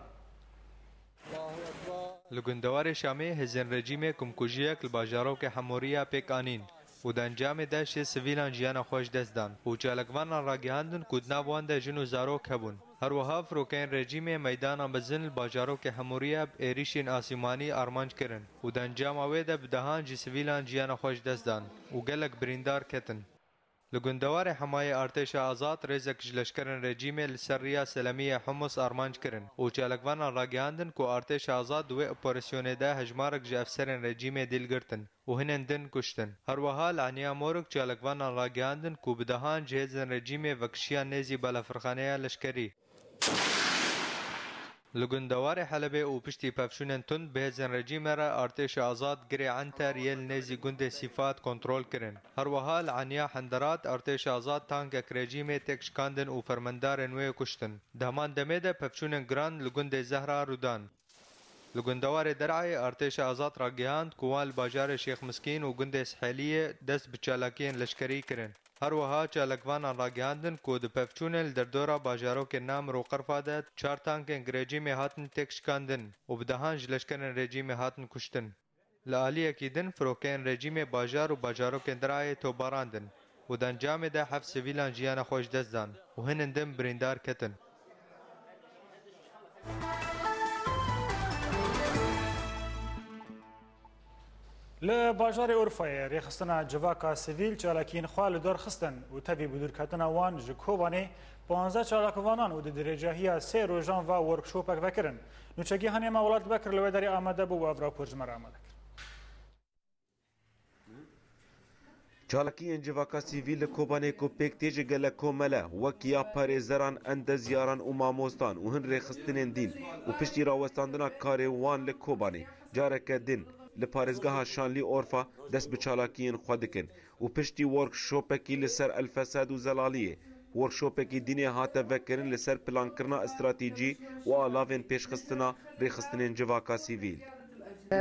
Li gundewarê Şamê hêzên rejîmê komkujiyek li bajarokê Hemûriya pêk anîn û di encamê de şêst sivîlan jiyana xwe ji dest dan û çalakvanan ragihandin ku di nav wan de jin û zarok hebûn. Her wiha firokeyên rejîmê meydanan mezin li bajarokê Hemûriya bi êrîşên asîmanî armanc kirin û di encama wê de bi dehan ji sivîlan jiyana xwe ji dest dan û gelek birîndar ketin. Li gundewarê Hemayê Artêşa Azad rêzek ji leşkerên rejîmê li ser riya Selemiyê Humus armanc kirin û çalakvanan ragihandin ku Artêşa Azad di wê operasyonê de hejmarek ji efserên rejîmê dîl girtin û hinên din kuştin. Her wiha li Eniya Morik çalakvanan ragihandin ku bi dehan ji hêzên rejîmê vekişiyan nêzî balafirxaneya leşkerî. Li gundewarê Helebê û piştî pevçûnên tund bi hêzên rejîmê re artêşa azad girê Enter yê li nêzî gundê Sîfat kontrol kirin. Her wiha li Eniya Henderat artêşa azad tankek rejîmê têk şikandin û fermendarên wê kuştin. Di heman demê de pevçûnên giran li gundê Zehra rû dan. Li gundewarê Derayê artêşa azad ragihand ku wan li bajarê Şêx Miskîn û gundê Sihêliyê dest bi çalakiyên leşkerî kirin. Her wiha çalakvanan ragihandin ku di pevçûnên li derdora bajarokên Namir û Qerfa de çar tankên rejîmê hatin têkşikandin û bi dehan ji leşkerên rejîmê hatin kuştin. Li aliyekî din firokeyên rejîmê bajar û bajarokên Derayê topbarandin û di encamê de heft sivîlan jiyana xwe ji dest dan û hinên din birîndar ketin. Li bajarê Urfayê rêxistina civaka sivîl çalakiyên xwe li dar xistin û tevî bi dûrketina wan ji Kobanê, panzdeh çalakvanan û di dirêjahiya sê rojan ve workshopek vekirin. Nûçegîhanê me Welat Bekir li wê derê amade bû û ev rapor ji me re amade kir. Çalakiyên civaka sivîl li Kobanê ku pêk tê ji gelek komele, wek ya parêzeran, endezyaran û mamostan û hin rêxistinên dîn û piştî rawestandina karê wan li Kobanê, careke din li parêzgeha Şanlî Orfa dest bi çalakiyên xwe dikin û piştî workshopekî li ser El Fesad û Zelaliyê, workshopekî dînê hate vekirin li ser plankirina stratejî û alavên pêşxistina rêxistinên civaka sivîl.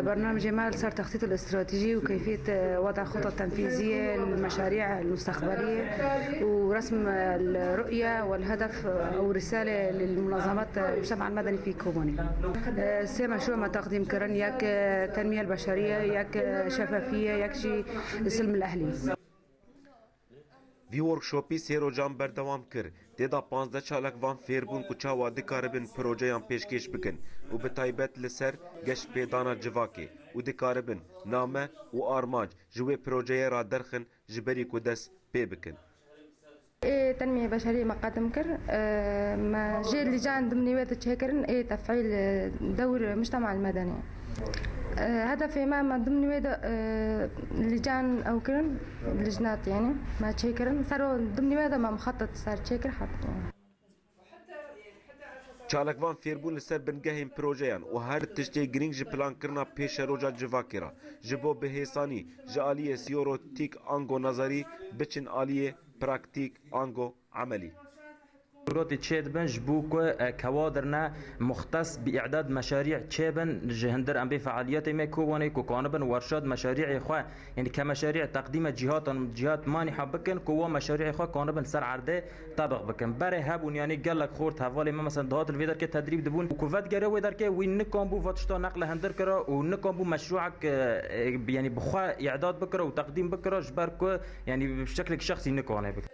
برنامجي مال صار تخطيط الاستراتيجي وكيفية وضع خطط تنفيذية للمشاريع المستقبلية ورسم الرؤية والهدف أو الرسالة للمنظمات المجتمع المدني في كوبوني. سي مشروع ما تقديم كرن ياك تنمية البشرية ياك شفافية ياك شي السلم الأهلي. Vî workshopî sê rojan berdewam kir. Tê de panzdeh çalakvan fêr bûn ku çawa dikaribin projeyan pêşkêş bikin û bi taybet li ser geştpêdana civakê û dikaribin name û armanc ji wê projeyê re derxin ji berî ku dest pê bikin. Ê tenmiyê beşerî me qedim kir, e, me jê lîcan dimnî wê de çêkirin, ê tefîl, e, dewr mujtema medeni. E, hedefê me, me dimnî wê de, e, lîcan ew kirin, lijnat yani, me çêkirin. Ser o dimnî wê de me mixetet ser çêkir hat. Çalakvan fêrbûn li ser bingehên projeyan û her tiştê girîng ji plankirina pêşeroja civakê re, ji bo bi hêsanî ji aliyê teoretîk ango nazarî biçin aliyê praktîk ango emelî. Gotî çêdibin ji bo ku, e, kewadirne muxtes bi îdad meşarî çêbin, ji hindir em bê fealiyetê me Kobanê ku kanibin werşad meşarî xwe, yanî ke meşarî teqdîme cîhatan, cîhat manîha bikin ku wa meşarî xwe kanibin ser erdê tebiq bikin. Berê hebûn, yanî gelek xort hevalê me, mesela, dihatin vê derkê tedrîb dibûn û ku vedigere wê derkê wî nikan bû va tişta neqle hindir kira û nikan bû meşrûek, e, e, yanî bi xwe îdad bikira û teqdîm bikira, ji ber ku, yanî bi şeklek şexsî nikane bikira.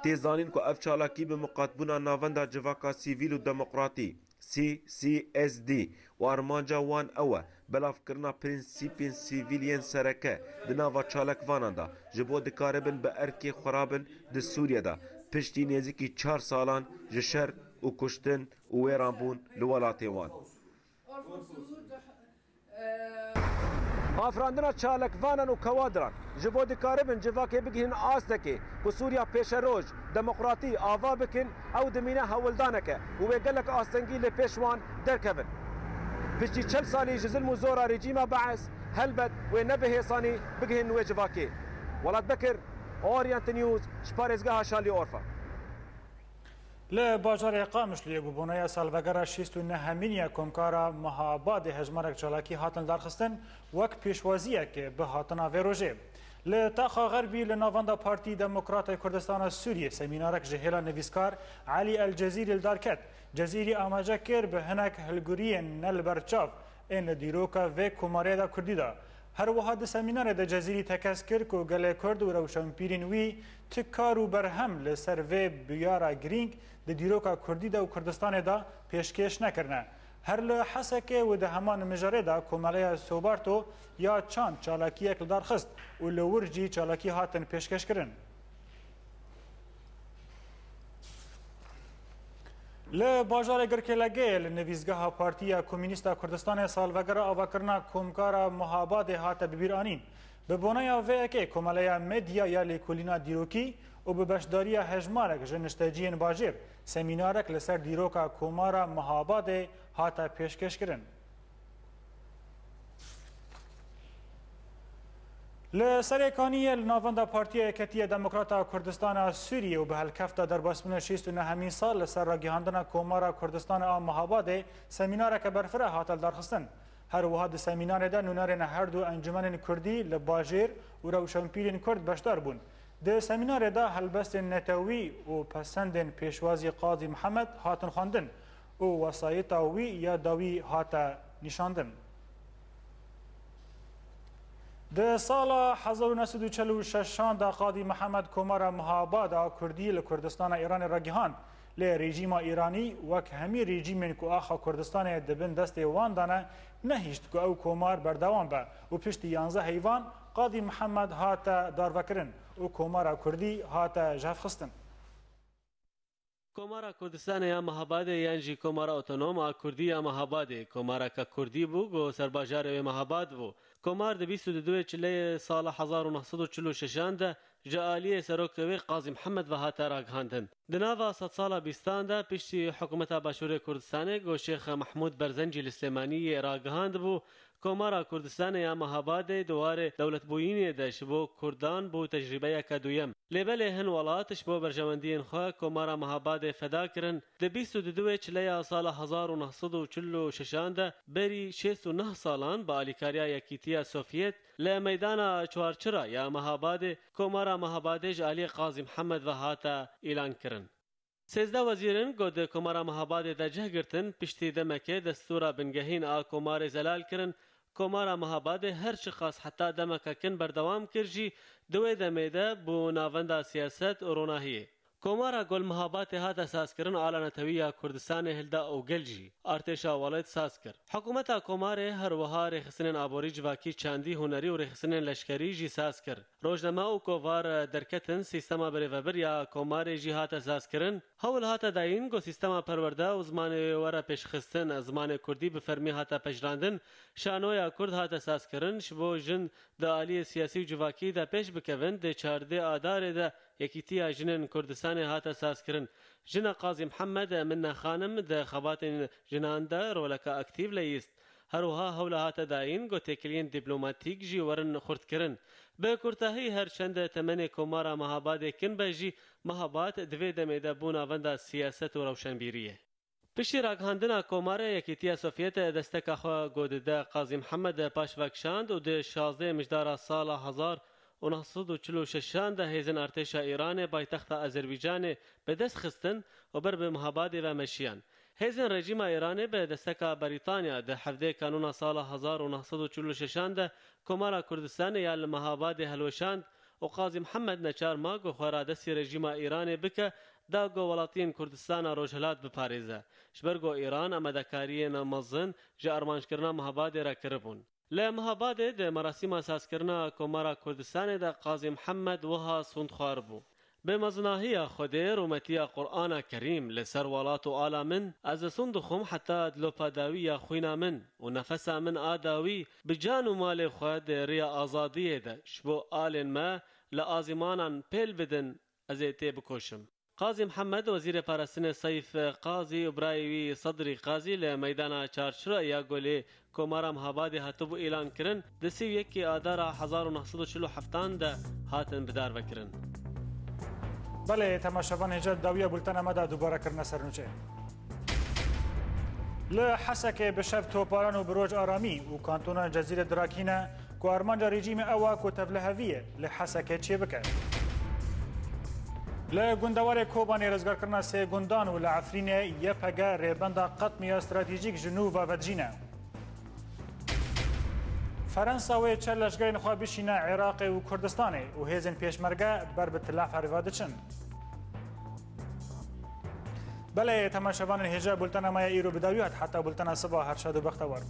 Tê zanîn ku ev çalakî bi miqatbûna Navenda Civaka Sivîl û Demokratî, C C S D, û armanca wan ew e, belavkirina prensîpên sivîl yên sereke di nava çalakvanan de, ji bo dikaribin bi erkê xwe rabin di Sûriye de, piştî nêzîkî çar salan ji şer û kuştin û wêranbûn li welatê wan. Afirandina çalakvanan û kewadiran ji bo dikaribin civakê bigihînin astekê ku Sûriya pêşeroj, demokratî ava bikin, ew dimîne hewldaneke û wê gelek astengî li pêş wan derkevin. Piştî çel salî ji zilm û zora rejîma Bees, helbet wê ne bi hêsanî bigihînin wê civakê. Welat Bekir, Orient News, ji parêzgeha Şalî Orfa. Li bajarê Qamişliyê bi boneya salvegera şêst û nehemîn ya Komkara Mehabadê hejmarek çalakî hatin lidarxistin wek pêşwaziyek bi hatina vê rojê. Li Taxa Xerbî li navenda Partî Demokratê Kurdistana Sûriyê semînarek ji hêla nivîskar Elî El Cezîrî li dar ket. Cezîrî amaje kir bi hinek hilguriyên ne li ber çav ên li dîroka vê komarê de Kurdî de. Her wiha di semînarê de Cezîrî tekez kir ku gelê Kurd û rewşenbîrên wî ti kar û berhem li ser vê bûyera girîng di dîroka Kurdî de û Kurdistanê de pêşkêş nekirine. Her li Hesekê û di heman mijarê de Komeleya Sobarto ya çand çalakiyek li dar xist û li wir jî çalakî hatin pêşkêşkirin. Li bajarê Girkêlegê li nivîsgeha Partiya Komînîst a Kurdistanê salvegera avakirina Komkara Mehabadê hate bibîranîn. Bi boneya vê yekê Komeleya Medya ya Lêkolîna Dîrokî û bi beşdariya hejmarek ji nişteciyên bajêr semînarek li ser dîroka Komara Mihabadê hate pêşkêşkirin. Li Serêkaniyê li navenda Partiya Yeketiya Demokrata Kurdistana Sûriyê û bi helkefta derbasbûna şêst û nehemîn sal li ser ragihandina Komara Kurdistanê a Mihabadê semînareke berfireh hate lidarxistin. Her wiha di semînarê de nûnerên her du encûmenên kurdî li bajêr û rewşenbîrên kurd beşdar bûn. Di semînarê de helbestên netewî û pesendên pêşwazî Qazî Mihemed hatin xwendin û wesayîta wî ya dawî hate nîşandin. Di sala hezar û neh sed û çel û şeşan de Qadî Mihemed Komara Mihabad a Kurdî li Kurdistana Îranê ragihand, lê rejîma Îranî wek hemî rejîmên ku axa Kurdistanê di bin destê wan de ne, nehişt ku ew komar berdewam be û piştî yanzdeh heyvan Qadî Mihemed hate darvekirin û Komara Kurdî hate jihevxistin. Komara Kurdistanê ya Mehabadê yan jî Komara Otonom a Kurdî ya Mehabadê, komareke kurdî bû ku serbajarê wê Mehabad bû. Komar di bîst û duduwê çileyê sala hezar û neh sed û çil û şeşan de ji aliyê serokê wê Qazî Mihemed ve hate ragihandin. Di nava sedsala bîstan de piştî hikûmeta Başûrê Kurdistanê ku Şêx Mehmûd Berzencî li Silêmaniyê ragihand bû, Komara Kurdistanê ya Mehabadê di warê dewletbûyînê de ji bo kurdan bû tecrîbeyeke duyem. Lê belê hin welat ji bo berjewendiyên xwe Komara Mehabadê feda kirin. Di bîst û duduwê çileya sala hezar û neh sed û çil û şeşan de berî şêst û neh salan bi alîkariya Yekîtiya Sovyet li meydana Çarçira ya Mehabadê Komara Mehabadê ji aliyê Qazî Mihemed ve hate îlan kirin. Sêzdeh wezîr in ku di Komara Mehabadê de cih girtin, piştî demekê destûra bingehîn a komarê zelal kirin. Komara Mehabadê her çiqas heta demeke kin berdewam kir jî, di wê demê de bû navenda siyaset û ronahiyê. Komara ku li Mehabadê hate sazkirin ala netewî ya Kurdistanê hilda û gel jî artêşa welêt saz kir. Hikûmeta komarê her wiha rêxistinên aborî, civakî, çandî, hunerî û rêxistinên leşkerî jî saz kir. Rojname û kovar derketin, sîstema birêvebir ya komarê jî hate sazkirin. Hewl hate dayîn ku sîstema perwerde û zimanê wê were pêşxistin, zimanê kurdî bi fermî hate pejirandin, şanoya kurd hate sazkirin, ji bo jin di aliyê siyasî û civakî de pêş bikevin, di çardê Adarê de Yekîtiya Jinên Kurdistanê hate sazkirin. Jina Qazî Mihemed, Minne Xanim, di xebatên jinan de roleke aktîf leyîst. Her wiha hewla hate dayîn ku têkiliyên dîplomatîk jî werin xurtkirin. Bi kurtahî, her çend temenê Komara Mehabadê kin be jî, Mehabad di vê demê de bû navenda siyaset û rewşenbîriyê. Piştî ragihandina Komarê, Yekîtiya Sovyet desteka xwe ku dide Qazî Mihemed paş vekişand û di şazdehê mijdara sala hezar û neh sed û çil û şeşan de hêzên artêşa Îranê paytexta Azerbaycanê bi dest xistin û ber bi Mehabadê ve meşiyan. Hêzên rejîma Îranê bi desteka Berîtanya di hevdê Kanûna sala hezar û neh sed û çil û şeşan de Komara Kurdistanê ya li Mehabadê hilweşand û Qazî Mihemed neçar ma ku xwe radestî rejîma Îranê bike, da ku welatiyên Kurdistana Rojhilat biparêze, ji ber ku Îran amadekariyên mezin ji armancekirina Mehabadê re kiribûn. Li Mehabadê di merasîma sazkirina Komara Kurdistanê de Qazî Mihemed wiha sûnd xwaribû. Bi mezinahiya Xwedê, rûmetiya Qur'ana Kerîm li ser welat û ala min, ez li sûnd dixwim heta dilopa dawî ya xwîna min û nefesa min a dawî bi can û malê xwe di riya azadiyê de ji bo alên me li azîmanan pêl bidin, ez ê tê bikoşim. Qazî Mihemed, wezîrê parastinê Seyf Qazî û birayê wî Sedrî Qazî li meydana Çarçira ya Golê Komara Mihabadê hatibû îlan kirin, di sî û yekê Adara hezar û neh sed û çil û heftan de hatin bidarvekirin. Belê, temaşevan, hêja dawiya bultena me de dubare kirine ser nûçe. Li Hesekê bi şev toparan û bi roj aramî û kantona Cezîrê Dirakîne ku armanca rejîmê ew e ku tevliheviyê li Hesekê çêbike. Li gundewarê Kobanê rizgarkirina sê gundan û li Efrînê Y P G rêbenda qetmiya stratejîk ji nû ve vedijîne. Ferensa wê çi leşgerên xwe bişîne Iraqê û Kurdistanê û hêzên pêşmerge ber bi Tel Aviva diçin. Belê, temaşevanên hêja, bultena me ya îro bi dawî hat, heta bultena siba her şad û bextewar.